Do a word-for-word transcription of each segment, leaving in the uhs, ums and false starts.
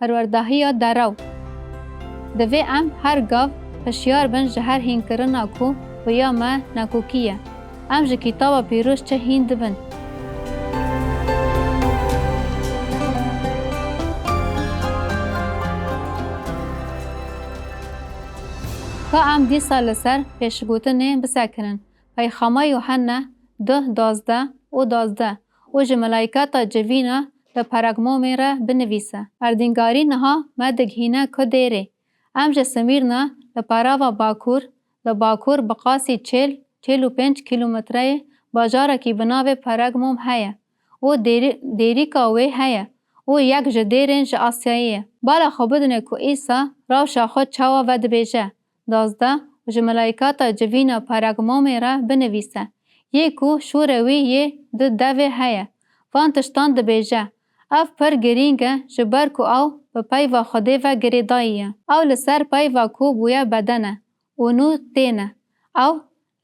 Perwerdahiya derew. Divê em her gav hişyar bin ji her hînkirina ku xuya me nekokî ye. Em ji Kitaba Pîroz çi hîn dibin? Ka em dîsa li ser pêşgotinê bisekinin. Peyxama Yuhanna du, duwazdeh û duwazdeh û ji melayketa civîna li peragmomê re binivîse. Erdnîgarî niha me digihîne ku dêrê. Em ji Simîrna li perava bakur, li bakur bi qasî çil, çil û pênc kîlometreyê bajarekî bi navê Peragmom heye û dêrî-, dêrîka wê heye û yek ji dêrên ji Asyayê ye. Bala xwe bidine ku Îsa rewşa xwe çawa vedibêje. Duwazdeh û ji melayketa civîna Peragmomê re binivîse, yê ku şûrê wî yê di devê heye. Van tiştan dibêje. Ev pir girîng e, ji ber ku ew bi peyva Xwedê ve girêdayî ye. Ew li ser peyva ku bûye beden e û nû tên e. Ew,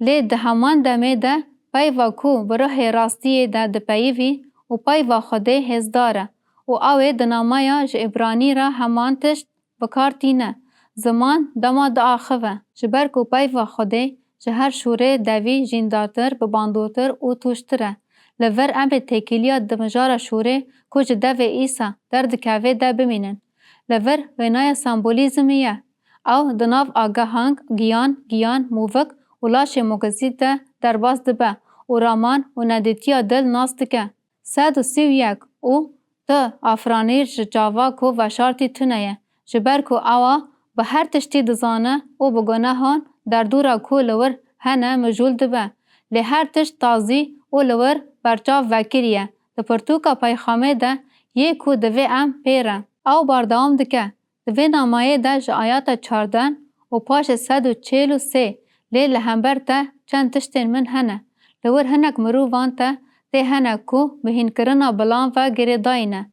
lê di heman demê de peyva ku bi ruhê rastiyê de dipeyivî û peyva Xwedê hêzdar e û ew ê di namaya ji Îbranî re heman tişt bi kar tîne. Ziman dema diaxive. Ji ber ku peyva Xwedê ji her şûrê devî jîndartir, bibandortir û tûjtir e. Li vir em ê têkiliya di mijara şûrê ku ji devê Îsa derdikeve de bimînin. Li vir wênaya sembolîzmê ye. Ew di nav agahang, giyan, giyan, movik û laşê mokizî de derbas dibe û raman û nedîtiya dil nas dike. Sed û sî û yek û tu afranî ji çava ku veşartî tune ye, ji ber ku ewa bi her tiştî dizane û bi gunehan derdora ku li wir hene mijûl dibe. Lê her tişt tazî û li wir berçav vekirî ye. Di pirtûka peyxamê de yê ku divê em pê re. Ew berdewam dike. Di vê namayê de ji ayata çardeh û paşê sed û çil û sê, lê li hember te çend tiştên min hene. Li wir hinek mirovan te tê hene ku bi hînkirina bilan ve girêdayî ne.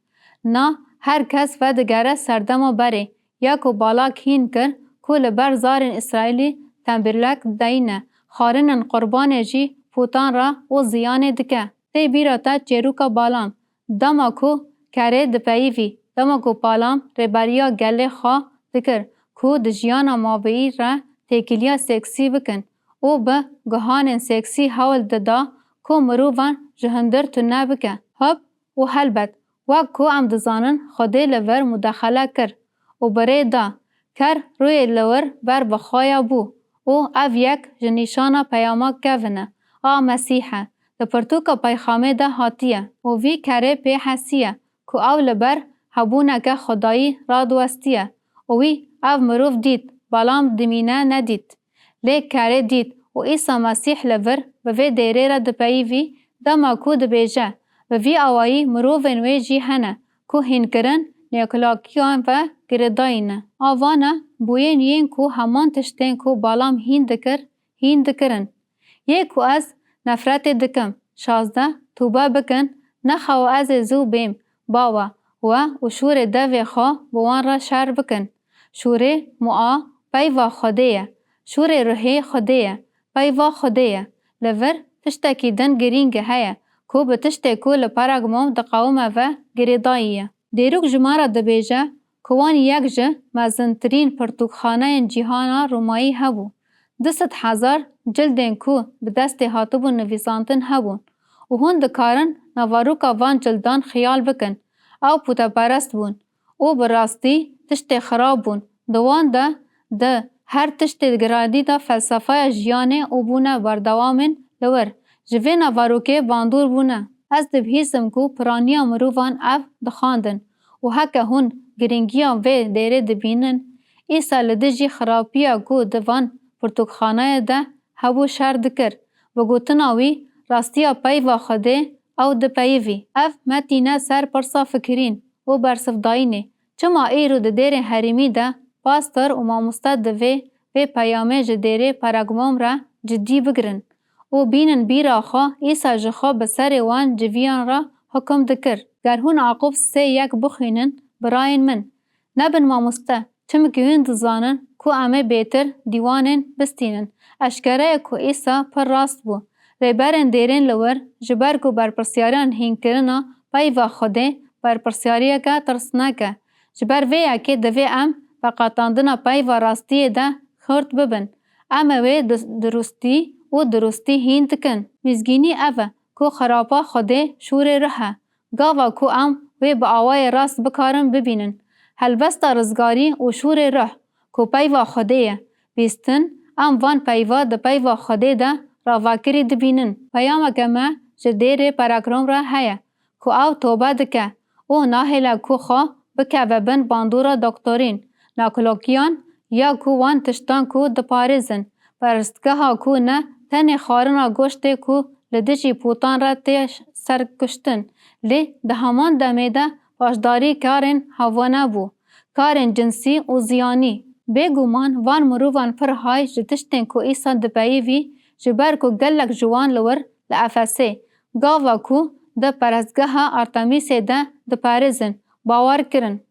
Na, her kes vedigere serdema berê, ya ku balak hîn kir ku li ber zarên Îsraîlî tembîrlek deyîne, xwarinên qurbanê jî potan re û ziyanê dike. Tê bîra te çêroka Balam, dema ku kerê dipeyivî, dema ku Balam rêberiya gelê xwe dikir ku di jiyana maveyî re têkiliya seksî bikin û bi guhanên seksî hewl dida ku mirovan ji hundir tune bike. Hop û helbet, wek ku em dizanin, Xwedê li vir mudexele kir û bi rê da. Ker rûyê li wir ber bi xwe ya bû û ev yek ji nîşana peyama kevin e a Mesîh e. Di pirtûka peyxamê de hatiye û vî kerê pê hesiye ku ew li ber hebûneke Xwedayî radiwestiye û wî ev mirov dît, belam dimîne nedît. Lê kerê dît û Îsa Mesîh li vir bi vê dêrê re dipeyivî, dema ku dibêje, bi vî awayî mirovên wê jî hene ku hînkirin nêkulakiyan ve girêdayî ne. A van e, bûyên yên ku heman tiştên ku Balam hîn dikir, hîn dikirin. Yê ku ez nefretê dikim, şazdeh, tûbe bikin, nexew ez ê zû bêm, bawe, we û şûrê devê xwe bi wan re şer bikin. Şûrê mua peyva Xwedê ye. Şûrê ruhê Xwedê ye. Peyva Xwedê ye. Li vir tiştekî din girîng heye ku bi tiştê ku li Peragmom diqewime ve girêdayî ye. Dêrok ji me re dibêje ku wan yek ji mezintirîn pirtûkxaneyên cîhana Romayî hebû. Du sed hezar cildên ku bi destê hatibûn nivîsantin hebûn û hûn dikarin naveroka van cildan xiyal bikin. Ew puteperest bûn û bi rastî tiştê xirab bûn. Di wan de, di her tiştê giradî de felsefeya jiyanê û bûne berdewamên li wir ji vê naverokê bandor bûne. Ez dibihîsim ku piraniya mirovan ev dixwendin û heke hûn girîngiya vê dêrê dibînin, Îsa li dijî xirapiya ku di van pirtûkxaneyê de hebû şer dikir. Bi gotina wî, rastiya peyva Xwedê ew dipeyivî. Ev me tîne ser pirsa fikirîn û bersivdayînê. Çima îro di dêrên herêmî de pastor û mamoste divê vê peyamê ji dêrê Peragmom re cidî bigirin û bînin bîra xwe Îsa ji xwe bi serê wan civiyan re hukum dikir? Ger hûn Aqûb sê yek bixwînin, birayên min, nebin mamoste, çimkî hûn dizanin ku em ê bêtir dîwanên bistînin. Eşkere ye ku Îsa pir rast bû. Rêberên dêrên li wir, ji ber ku berpirsyariya hînkirina peyva Xwedê berpirsyariyeke tirsnak e, Ji ber vê yekê divê em veqetandina peyva rastiyê de xurt bibin. Em ê wê di-, dirustî û dirustî hîn dikin. Mizgînî ev e ku xerapa Xwedê şûrê ruh e. Gava ku em wê bi awayê rast bikarin bibînin. Helbesta rizgarî û şûrê ruh ku peyva Xwedê ye. Bîstin, em van peyva di peyva Xwedê de ravakirî dibînin. Peyameke me ji dêrê Perakrom re heye ku ew tobe dike û nahêle ku xwe bikeve bin bandora doktorîn, nakilokiyan ya ku wan tiştan ku diparêzin, perestgeha ku ne tenê xwarina goştê ku li dijî pûtan re tê serkuştin, lê di heman demê de paşdarî karên havane bû, karên cinsî û ziyanî. Bêguman van mirovan pir hay ji tiştên ku Îsa dipeyivî, ji ber ku gelek ji wan li wir li Efesê, gava ku di perestgeha Artemîsê de diparêzin, bawer kirin.